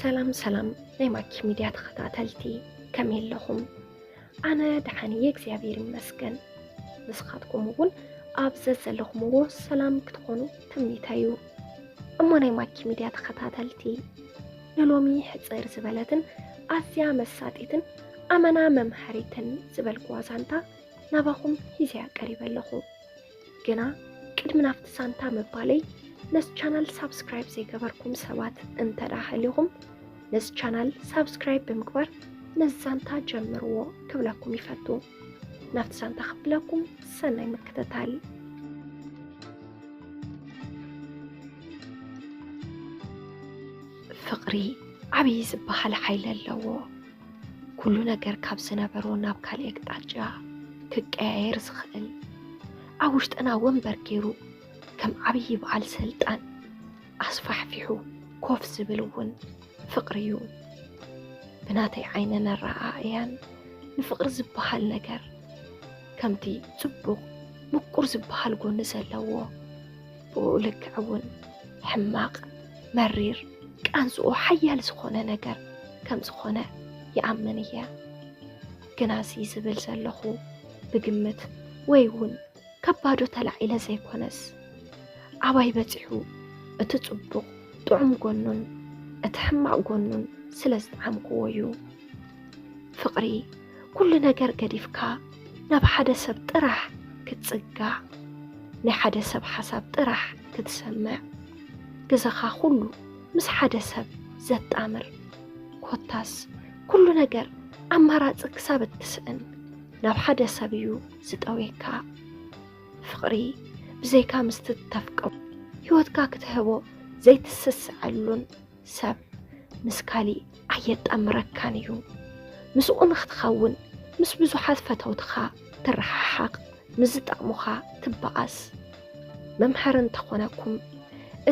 ሰላም ሰላም ናይ ማኪ ሚድያ ተኸታተልቲ፣ ከመይ ኣለኹም? ኣነ ደሓን እየ እግዚኣብሔር ይመስገን። ንስኻትኩም እውን ኣብ ዘዘለኹምዎ ሰላም ክትኾኑ ትምኒተይ እዩ። እሞ ናይ ማኪ ሚድያ ተኸታተልቲ፣ ንሎሚ ሕፅር ዝበለትን ኣዝያ መሳጢትን ኣመና መምሃሪትን ዝበልኩዋ ዛንታ ናባኹም ሒዘያ ቀሪበ ኣለኹ። ግና ቅድሚ ናብቲ ሳንታ ምባለይ ነዚ ቻናል ሳብስክራይብ ዘይገበርኩም ሰባት እንተ ደኣ ሃሊኹም ነዚ ቻናል ሳብስክራይብ ብምግባር ነዚ ዛንታ ጀምርዎ ክብለኩም ይፈቱ። ናብቲ ዛንታ ክብለኩም ሰናይ ምክትታል። ፍቕሪ ዓብዪ ዝበሃል ሓይሊ ኣለዎ። ኩሉ ነገር ካብ ዝነበሮ ናብ ካልእ ኣቅጣጫ ክቀያየር ዝኽእል፣ ኣብ ውሽጥና ወንበር ገይሩ ከም ዓብዪ በዓል ስልጣን ኣስፋሕፊሑ ኮፍ ዝብል እውን ፍቕሪ እዩ። ብናተይ ዓይንን ኣረኣእያን ንፍቕሪ ዝበሃል ነገር ከምቲ ጽቡቕ ምቁር ዝበሃል ጎኒ ዘለዎ ብኡ ልክዕ እውን ሕማቕ፣ መሪር፣ ቃንዝኡ ሓያል ዝኾነ ነገር ከም ዝኾነ ይኣምን እየ። ግና እዚ ዝብል ዘለኹ ብግምት ወይ እውን ካብ ባዶ ተላዒለ ዘይኮነስ ኣባይ በጺሑ እቲ ጽቡቕ ጥዑም ጎኑን እቲ ሕማቕ ጎኑን ስለ ዝጠዓምክዎ እዩ። ፍቕሪ ኩሉ ነገር ገዲፍካ ናብ ሓደ ሰብ ጥራሕ ክትጽጋዕ፣ ናይ ሓደ ሰብ ሓሳብ ጥራሕ ክትሰምዕ፣ ግዘኻ ኩሉ ምስ ሓደ ሰብ ዘጣምር፣ ኮታስ ኩሉ ነገር ኣማራጺ ክሳብ እትስእን ናብ ሓደ ሰብ እዩ ዝጠውየካ። ፍቕሪ ብዘይካ ምስቲ እተፍቅሮ ህይወትካ ክትህቦ ዘይትስስዐሉን ሰብ ምስ ካሊእ ኣየጣምረካን እዩ። ምስኡ ንኽትኸውን ምስ ብዙሓት ፈተውትኻ ትረሓሓቕ፣ ምስ ዝጠቕሙኻ ትበኣስ። መምሃሪ እንተኾነኩም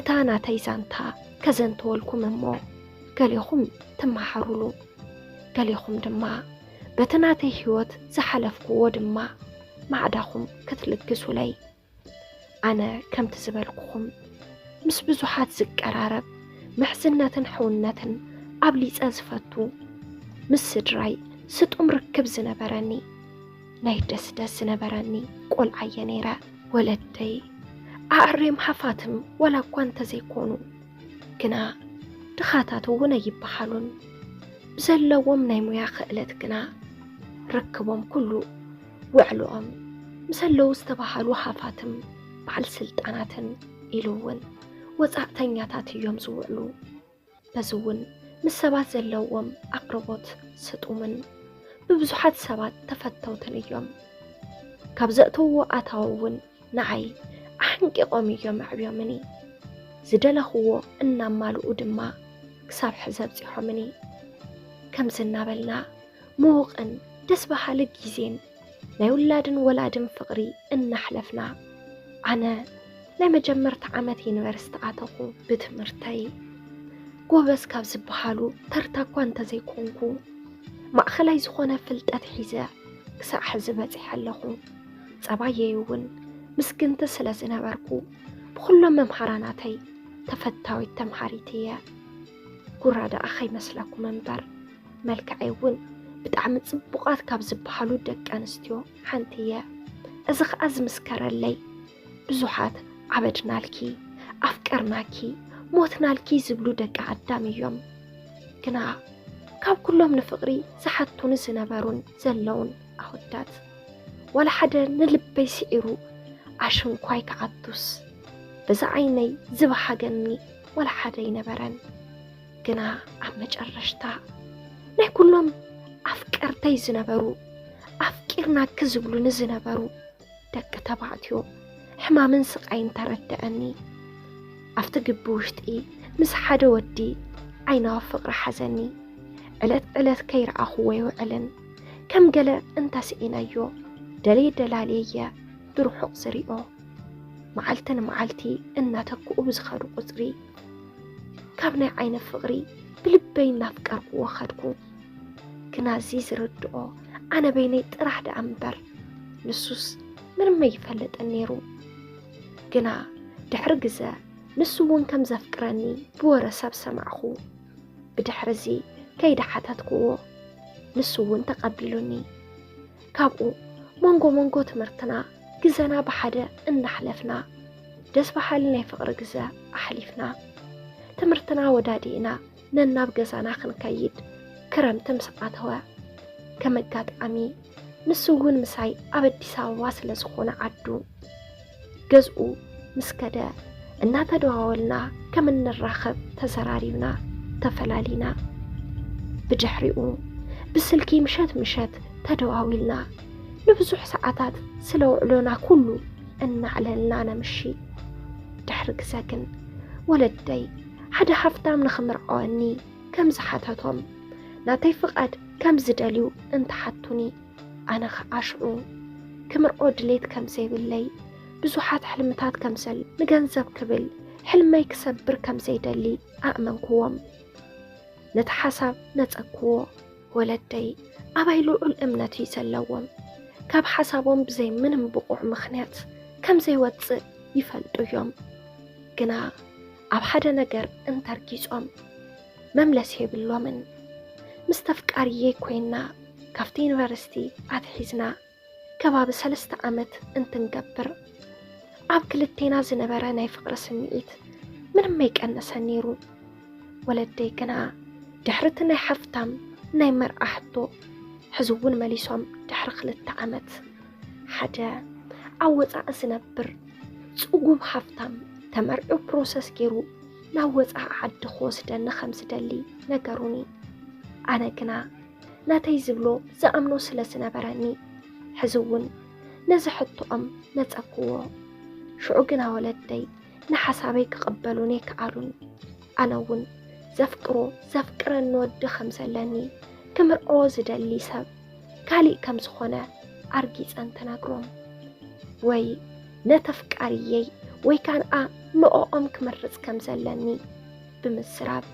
እታ ናተይ ዛንታ ከዘንተወልኩም እሞ ገሌኹም ትመሃሩሉ፣ ገሌኹም ድማ በቲ ናተይ ህይወት ዝሓለፍክዎ ድማ ማዕዳኹም ክትልግሱለይ። ኣነ ከምቲ ዝበልኩኹም ምስ ብዙሓት ዝቀራረብ፣ ምሕዝነትን ሕውነትን ኣብሊጸ ዝፈቱ፣ ምስ ስድራይ ስጡም ርክብ ዝነበረኒ፣ ናይ ደስ ደስ ዝነበረኒ ቆልዓ እየ ነይረ። ወለደይ ኣዕሬም ሃፋትም ዋላ እኳ እንተዘይኮኑ፣ ግና ድኻታት እውን ኣይበሃሉን። ብዘለዎም ናይ ሙያ ክእለት ግና ርክቦም ኩሉ ውዕልኦም ምስ ኣለዉ ዝተባሃሉ ሃፋትም በዓል ስልጣናትን ኢሉ እውን ወጻእተኛታት እዮም ዝውዕሉ። በዚ እውን ምስ ሰባት ዘለዎም ኣቕርቦት ስጡምን ብብዙሓት ሰባት ተፈተውትን እዮም። ካብ ዘእተውዎ ኣታዊ እውን ንዓይ ኣሕንቂቖም እዮም ኣዕብዮምኒ። ዝደለኽዎ እናማልኡ ድማ ክሳብ ሕዚ ኣብጺሖምኒ። ከምዚ እናበልና ምዉቕን ደስ በሃሊ ግዜን ናይ ውላድን ወላድን ፍቕሪ እናሕለፍና፣ ኣነ ናይ መጀመርታ ዓመት ዩኒቨርሲቲ ኣተኹ። ብትምህርተይ ጎበዝ ካብ ዝበሃሉ ተርታ እኳ እንተዘይኮንኩ፣ ማእኸላይ ዝኾነ ፍልጠት ሒዘ ክሳዕ ሕዚ በጺሐ ኣለኹ። ጸባየይ እውን ምስግንቲ ስለ ዝነበርኩ፣ ብኹሎም መምሃራናተይ ተፈታዊት ተምሃሪት እየ። ጉራ ደኣ ከይመስለኩም እምበር፣ መልክዐይ እውን ብጣዕሚ ጽቡቓት ካብ ዝበሃሉ ደቂ ኣንስትዮ ሓንቲ እየ። እዚ ኸኣ ዝምስከረለይ ብዙሓት ዓበድናልኪ፣ ኣፍቀርናኪ፣ ሞትናልኪ ዝብሉ ደቂ ኣዳም እዮም። ግና ካብ ኩሎም ንፍቕሪ ዝሓቱኒ ዝነበሩን ዘለውን ኣወዳት፣ ዋላ ሓደ ንልበይ ስዒሩ ኣሽንኳይ ክኣቱስ፣ በዛ ዓይነይ ዝበሃገኒ ዋላ ሓደ ኣይነበረን። ግና ኣብ መጨረሽታ ናይ ኩሎም ኣፍቀርተይ ዝነበሩ፣ ኣፍቂርናኪ ዝብሉኒ ዝነበሩ ደቂ ተባዕትዮ ሕማምን ስቓይን ተረደኣኒ። ኣብቲ ግቢ ውሽጢ ምስ ሓደ ወዲ ዓይናዊ ፍቕሪ ሓዘኒ። ዕለት ዕለት ከይረኣኹዎ ይውዕልን ከም ገለ እንተስኢነዮ ደልየ ደላልየየ ብርሑቕ ዝሪኦ። መዓልቲ ንመዓልቲ እናተክኡ ብዝኸዱ ቁጽሪ ካብ ናይ ዓይኒ ፍቕሪ ብልበይ እናፍቀርኩዎ ኸድኩ። ግና እዚ ዝርድኦ ኣነ በይነይ ጥራሕ ደኣ እምበር ንሱስ ምንም ኣይፈልጥን ነይሩ። ግና ድሕሪ ግዘ ንሱ እውን ከም ዘፍቅረኒ ብወረ ሰብ ሰማዕኹ። ብድሕርዚ ከይደ ሓተትክዎ፣ ንሱ እውን ተቐቢሉኒ። ካብኡ መንጎ መንጎ ትምህርትና ግዘና ብሓደ እናሕለፍና፣ ደስ በሃሊ ናይ ፍቕሪ ግዘ ኣሕሊፍና። ትምህርትና ወዳዲእና ነናብ ገዛና ክንከይድ ክረምቲ ምስ ኣተወ፣ ከም ኣጋጣሚ ንሱ እውን ምሳይ ኣብ ኣዲስ ኣበባ ስለ ዝኾነ ዓዱ፣ ገዝኡ ምስ ከደ፣ እናተደዋወልና ከም እንራኸብ ተዘራሪብና፣ ተፈላሊና። ብድሕሪኡ ብስልኪ ምሸት ምሸት ተደዋዊልና፣ ንብዙሕ ሰዓታት ስለ ውዕሎና ኩሉ እናዕለልና ነምሺ። ድሕሪ ግዘ ግን ወለደይ ሓደ ሃፍታም ንኽምርዐወኒ ከም ዝሓተቶም፣ ናተይ ፍቓድ ከም ዝደልዩ እንትሓቱኒ፣ ኣነ ኸኣ ሽዑ ክምርዖ ድሌት ከም ዘይብለይ፣ ብዙሓት ሕልምታት ከም ዘል-፣ ንገንዘብ ክብል ሕልመይ ክሰብር ከም ዘይደሊ ኣእመንክዎም። ነቲ ሓሳብ ነጸግክዎ። ወለደይ ኣባይ ልዑል እምነት እዩ ዘለዎም። ካብ ሓሳቦም ብዘይ ምንም ብቑዕ ምኽንያት ከም ዘይወጽእ ይፈልጡ እዮም። ግና ኣብ ሓደ ነገር እንተርጊጾም መምለሲ የብሎምን። ምስ ተፍቃሪየይ ኮይና ካብቲ ዩኒቨርሲቲ ኣትሒዝና ከባቢ ሰለስተ ዓመት እንትንገብር፣ ኣብ ክልቴና ዝነበረ ናይ ፍቕሪ ስምዒት ምንም ኣይቀነሰን ነይሩ። ወለደይ ግና ድሕሪ እቲ ናይ ሃፍታም ናይ መርዓ ሕቶ፣ ሕዚ እውን መሊሶም ድሕሪ ክልተ ዓመት ሓደ ኣብ ወጻኢ ዝነብር ጽጉብ ሃፍታም ተመርዕዩ ፕሮሰስ ገይሩ ናብ ወጻኢ ዓዲ ክወስደኒ ከም ዝደሊ ነገሩኒ። ኣነ ግና ናተይ ዝብሎ ዝኣምኖ ስለ ዝነበረኒ፣ ሕዚ እውን ነዚ ሕቶኦም ነጸግዎ። ሽዑ ግና ወለደይ ንሓሳበይ ክቕበሉኒ ኣይከኣሉን። ኣነ እውን ዘፍቅሮ ዘፍቅረኒ ወዲ ከም ዘለኒ፣ ክምርዖ ዝደሊ ሰብ ካሊእ ከም ዝኾነ ኣርጊጸ እንትነግሮም፣ ወይ ነተፍቃሪየይ ወይ ከኣ ንኦኦም ክመርጽ ከም ዘለኒ ብምዝራብ፣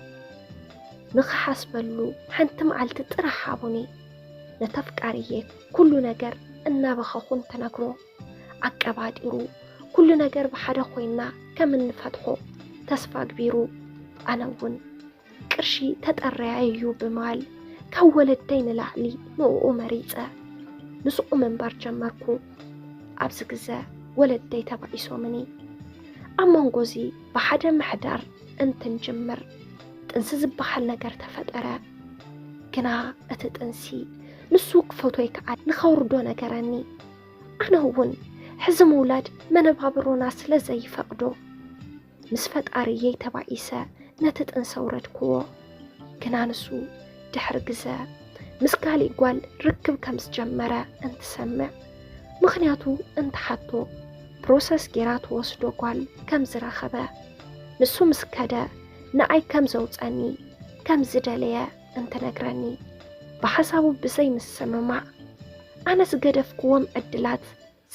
ንኽሓስበሉ ሓንቲ መዓልቲ ጥራሕ ሃቡኒ። ነተፍቃሪየይ ኩሉ ነገር እናበኸኹ እንትነግሮ፣ ኣቀባጢሩ፣ ኩሉ ነገር ብሓደ ኮይና ከም እንፈትሖ ተስፋ ኣግቢሩ፣ ኣነ እውን ቅርሺ ተጠረያ እዩ ብምባል ካብ ወለደይ ንላዕሊ ንእኡ መሪጸ ምስኡ ምንባር ጀመርኩ። ኣብዚ ግዘ ወለደይ ተባኢሶምኒ። ኣብ መንጎ እዚ ብሓደ ምሕዳር እንትንጅምር ጥንሲ ዝበሃል ነገር ተፈጠረ። ግና እቲ ጥንሲ ንሱ ክፈትዎ ይከኣል ንኸውርዶ ነገረኒ። ኣነ እውን ሕዚ ምውላድ መነባብሮና ስለ ዘይፈቕዶ፣ ምስ ፈጣሪየይ ተባኢሰ ነቲ ጥንሲ ኣውረድክዎ። ግና ንሱ ድሕሪ ግዘ ምስ ካሊእ ጓል ርክብ ከም ዝጀመረ እንትሰምዕ፣ ምኽንያቱ እንትሓቶ፣ ፕሮሰስ ጌራ ትወስዶ ጓል ከም ዝረኸበ፣ ንሱ ምስ ከደ ንኣይ ከም ዘውፀኒ ከም ዝደለየ እንትነግረኒ፣ ብሓሳቡ ብዘይ ምስምማዕ፣ ኣነ ዝገደፍክዎም ዕድላት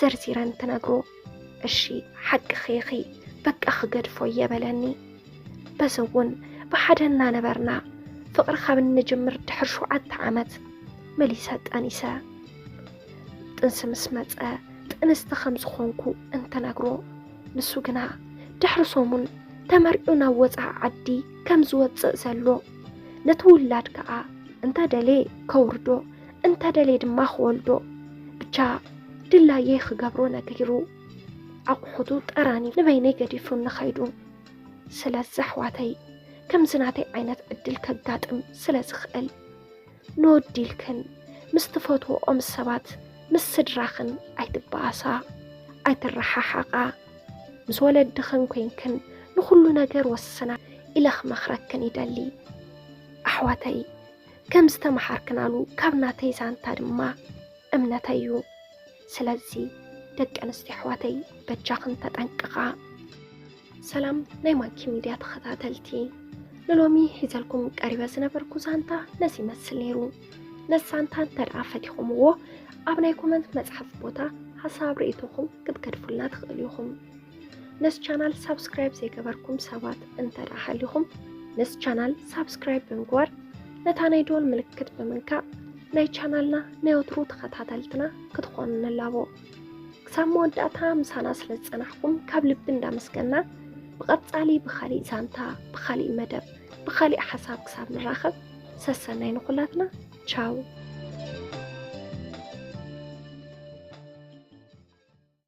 ዘርዚረ እንትነግሮ፣ "እሺ፣ ሓቅኺ ኢኺ፣ በቃ ክገድፎ እየ" በለኒ። በዚ እውን ብሓደ እናነበርና፣ ፍቕሪ ካብ እንጅምር ድሕሪ ሸውዓተ ዓመት መሊሰ ጠኒሰ። ጥንሲ ምስ መጸ፣ ጥንስቲ ከም ዝኾንኩ እንትነግሮ፣ ንሱ ግና ድሕሪ ሰሙን ተመሪዑ ናብ ወጻኢ ዓዲ ከም ዝወጽእ ዘሎ፣ ነቲ ውላድ ከኣ እንተ ደልየ ከውርዶ፣ እንተ ደልየ ድማ ክወልዶ፣ ብቻ ድላየይ ክገብሮ ነጊሩ፣ ኣቑሑቱ ጠራኒፉ ንበይነይ ገዲፉኒ ከይዱ። ስለዚ ኣሕዋተይ፣ ከምዚ ናተይ ዓይነት ዕድል ከጋጥም ስለ ዝኽእል፣ ንወዲ ኢልክን ምስ ትፈትውኦም ሰባት፣ ምስ ስድራኽን ኣይትበኣሳ፣ ኣይትረሓሓቓ። ምስ ወለድኽን ኮይንክን ንኹሉ ነገር ወስና ኢለ ክመኽረክን ይደሊ። ኣሕዋተይ፣ ከም ዝተመሃርክናሉ ካብ ናተይ ዛንታ ድማ እምነተይ እዩ። ስለዚ ደቂ ኣንስትዮ ኣሕዋተይ፣ በጃኽን ተጠንቀቓ። ሰላም ናይ ማንኪ ሚድያ ተኸታተልቲ፣ ንሎሚ ሒዘልኩም ቀሪበ ዝነበርኩ ዛንታ ነዚ ይመስል ነይሩ። ነዚ ዛንታ እንተ ደኣ ፈቲኹምዎ፣ ኣብ ናይ ኮመንት መጽሓፍ ቦታ ሓሳብ ርእይቶኹም ክትገድፉልና ትኽእሉ ኢኹም። ነዚ ቻናል ሳብስክራይብ ዘይገበርኩም ሰባት እንተ ደኣ ሃሊኹም፣ ነዚ ቻናል ሳብስክራይብ ብምግባር፣ ነታ ናይ ደወል ምልክት ብምንካእ፣ ናይ ቻናልና ናይ ወትሩ ተኸታተልትና ክትኾኑ ንላቦ። ክሳብ መወዳእታ ምሳና ስለ ዝጸናሕኩም ካብ ልቢ እንዳመስገና፣ ብቐጻሊ ብኻሊእ ዛንታ፣ ብኻሊእ መደብ ብኻሊእ ሓሳብ ክሳብ ንራኸብ፣ ሰሰናይ ንኹላትና። ቻው።